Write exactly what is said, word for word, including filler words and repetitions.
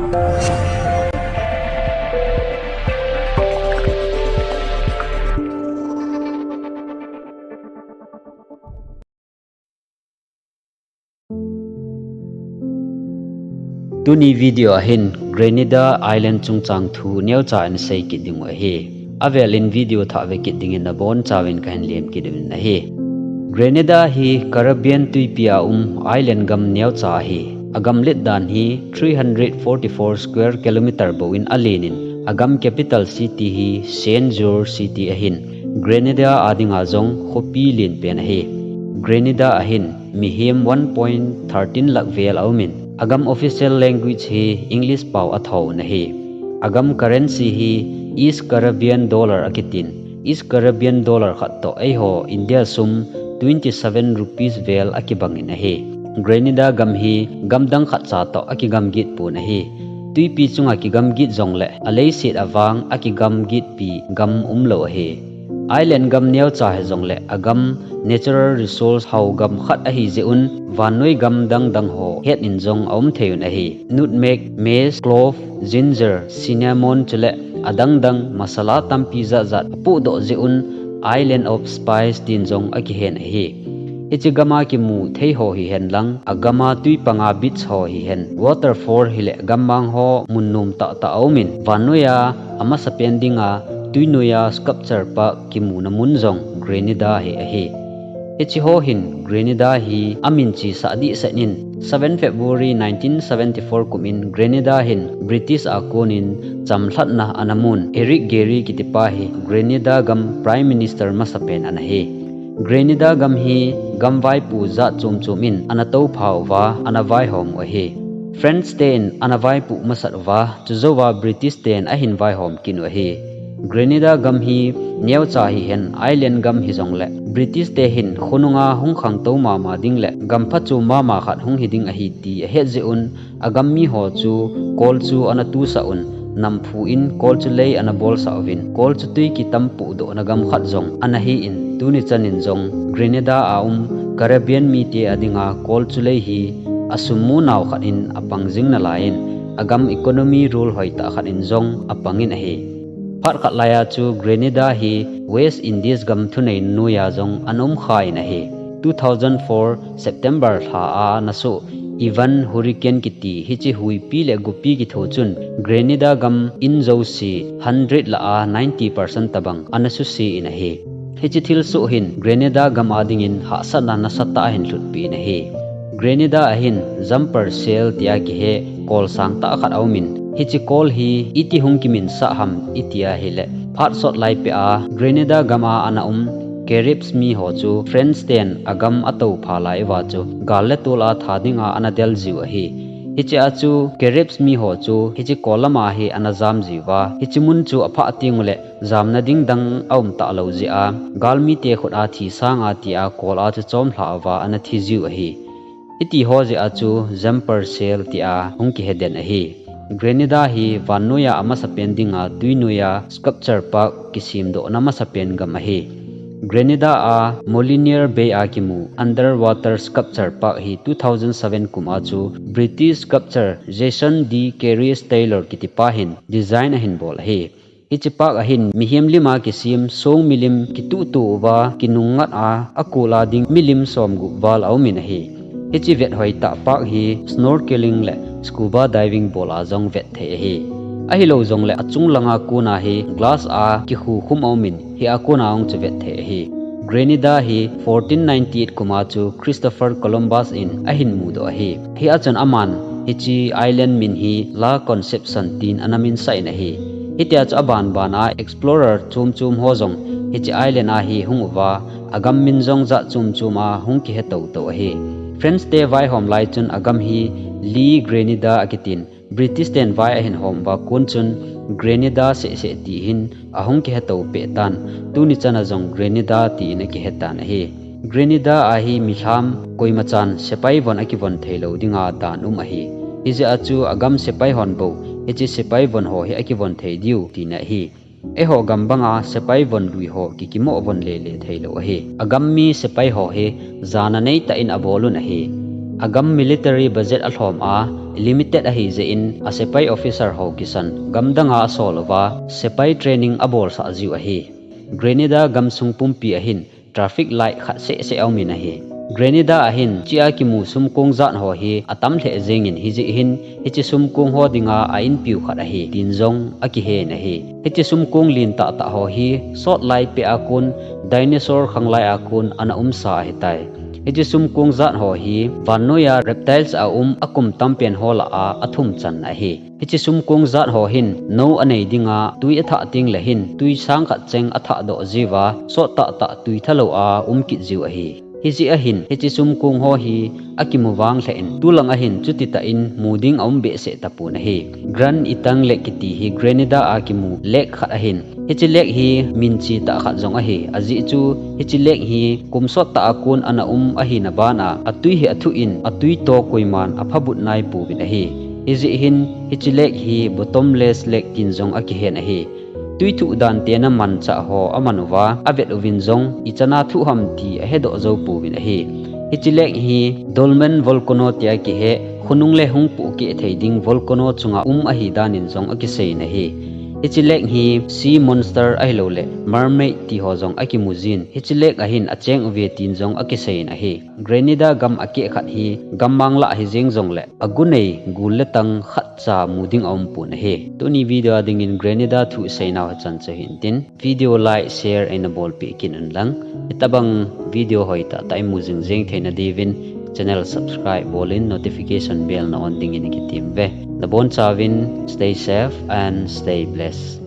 Tuni video a hin Grenada Island chungchang thu neocha in sei kit ding u ahi. Avel in video thah ve kit dingin nabonchauvin kahin lem kit uvin ahi. Grenada hi Caribbean tuipi a um island gam neocha ahi. Agam let dan hi three hundred forty-four square kilometer bou in alen in, agam capital city hi Saint George City ahin. Grenada a dinga jong khopi lenpen ahi. Grenada a hin mihem one point thirteen lakh vel aumin, agam official language hi English pao athoh un ahi. Agam currency hi East Caribbean dollar akitin, East Caribbean dollar khat toh eiho India sum twenty-seven rupees vel akibangin ahi. Grenada gam hi gamdang khatcha toh akigam git pon ahi. Tuipi chunga kigam git jongle aleiset a vang akigam gitpi gam umlou ahi. Island gam neocha hijongle agam natural resource hao gam khat ahijeh un vannoi gam dangdang ho het in jong aum thei un ahi. Nutmeg, mace, clove, ginger, cinnamon chule adangdang masala tampi jatjat apohdoh jeh un Island of Spice tin jong akihen ahi. Hiche gama kimu thei ho hihen lang, agama tuipanga beach ho hihen, waterfall hile gammang ho mun nom tahtah aumin, vannoiya amasapen dinga tuinoiya sculpture park kimuna mun jong Grenada hi ahi. Hiche ho hin Grenada hi amin chesah dehset in, seven February nineteen seventy-four kum in Grenada hin British a konin chamlhatna ana mun Eric Gairy kitipa hi Grenada gam Prime Minister masapen ana hi. Grenada gam hi gam vaipo jat chom chom in ana toupha uva ana vaihom u ahi. French ten ana vaipoh masat uva, chujouva British ten ahin vaihom kit u ahi. Grenada gam hi neocha hihen island gam hijongle British te hin khonunga hung khangtou mama ding le gam phachom mama khat hung hiding ahi ti ahet jeh un, agam miho chu kol chu ana tusah un, namphu in kol chu lei ana bolsah uvin, kol chu tui kitam pohdohna gam khat jong ana hin, tuni chanin jong Grenada a um Caribbean mite adinga kol chu lei hi asum munau khat in apang jing nalaiyin, agam economy rule hoitah khat in jong apangin ahi. Phat khat laiya chu Grenada hi West Indies gam thunei noiya jong ana umkhan ahi. Two thousand four September lha a nasoh Ivan Hurricane kiti hiche huipi le gopi kitho chun Grenada gam in jouse hundred lah a ninety percent tobang ana suse in ahi. Hiche thilsoh hin Grenada gam adingin hahsatna nasatah ahin lhutpeh in ahi. Grenada a hin jumper shell tia kihe kol sangtah khat aumin, hiche kol hi iti hung kiminsah ham iti ahile, phat sot laipeh a Grenada gam a ana um Caribs miho chu French ten agam atoupha lai uva chu gal le tol a tha dinga ana del jiu ahi. Hichea chu Caribs miho chu hiche kol lama hi ana jam jiuva, hiche mun chu aphah tengule jamna ding dang aum talou jeh a, galmite khut a thi sanga tia kol a chu chomlha uva ana thi jiu ahi. Hitiho jeh a chu jumper shell tia hung kihe den ahi. Grenada hi vannoiya amasapen dinga tuinoiya sculpture park kisemdohna masapen gam ahi. Grenada a Molinier Bay a kimu underwater sculpture park hi two thousand seven kum a chu British sculptor Jason D Carey Taylor kitipa hin design ahin bol ahi. Hiche park a hin mihem lima kisem song milim kituhtuh uva kinungngat a, akol a ding milim somgup val aumin ahi. Hiche vet hoitah park hi snorkeling le scuba diving bol a jong vet thei ahi. Ahilou jongle achung langa kona hi glass a kikhukhum aumin, hia kona hung chu vet thei ahi. Grenada hi fourteen ninety-eight kum a chu Christopher Columbus in ahin mudoh ahi. Hia chun aman hiche island min hi La Concepcion tin ana minsah in ahi. Hitia chu abanban a explorer chom chom ho jong hiche island a hi hung uva, agam min jong jat chom chom a hung kihe toutou ahi. French te vaihom lai chun agam hi L'Île Grenada akitin, British ten vai ahin hom uva kon chun Grenada sehseh ti hin ahung kihe tou peh tan, tuni chana jong Grenada tin akihe tan ahi. Grenada a hi milham koimachan sepai von akivon theilou dinga dan um ahi. Hijeh a chu agam sepai hon bou hiche sepai von ho hi akivon thei diu tina ahi. Eiho gam banga sepai von lui ho kikimoh von lele theilou ahi. Agam mi sepai ho hi jana neitah in abol un ahi. Agam military budget alhom a, limited ahi jeh in a sepai officer ho kisan gamdang a asol uva, sepai training abolsah jiu ahi. Grenada gamsung pumpi ahin traffic light khat seh seh aumin ahi. Grenada ahin chia kimu sumkong jat ho hi atam lheh jengin hijeh hin hiche sumkong ho dinga a inpiu khat ahi, tin jong akihen ahi. Hiche sumkong lin tah tah ho hi sot lai peh a kon dinosaur khanglai a kon ana umsa ahitai. Hiche sumkong jat ho hi vannoiya reptiles a um akum tampen ho lah a athum chan ahi. Hiche sumkong jat ho hin nou anei dinga tui athah teng le hin tui sang khat cheng athah doh jiuva sot tah tah tui thalou a um kit jiu ahi. Hijeh ahin hiche sumkong ho hi akimu vang lheh in tulang ahin chuti tah in mu ding aum behseh tapon ahi. Grand Etang Lake kiti hi Grenada a kimu lake khat ahin hiche lake hi minchi tah khat jong ahi. Ajeh chu hiche lake hi kum sot tah a kon ana um ahina bana atui hi athuh in atui toh koiman aphabut naipouvin ahi. Hijeh hin hiche lake hi bottomless lake tin jong akihen ahi. Tui thuh dan tena manchah ho aman uva avet uvin jong ichana thuh ham ti ahedoh jou pouvin ahi. Hiche lake hi dormant volcano tia kihe, khonung le hung pohkeh thei ding volcano chunga um ahi danin jong akiseiyin ahi. Hiche lake hi sea monster ahilouleh mermaid ti ho jong akimu jin hiche lake ahin acheng uve tin jong akiseiyin ahi. Grenada gam akeh khat hi gammang lah hijeng jongleh agunei gul le tang khatcha mu ding aumpon ahi. Tuni video a dingin Grenada thu iseinau hichan chu hintin, video like, share eina bolpeh kit unlang, hitobang video hoitah tah imu jingjeng theina diuvin channel subscribe bolin notification bell na on dingin ikitem uve. Nabonchauvin stay safe and stay blessed.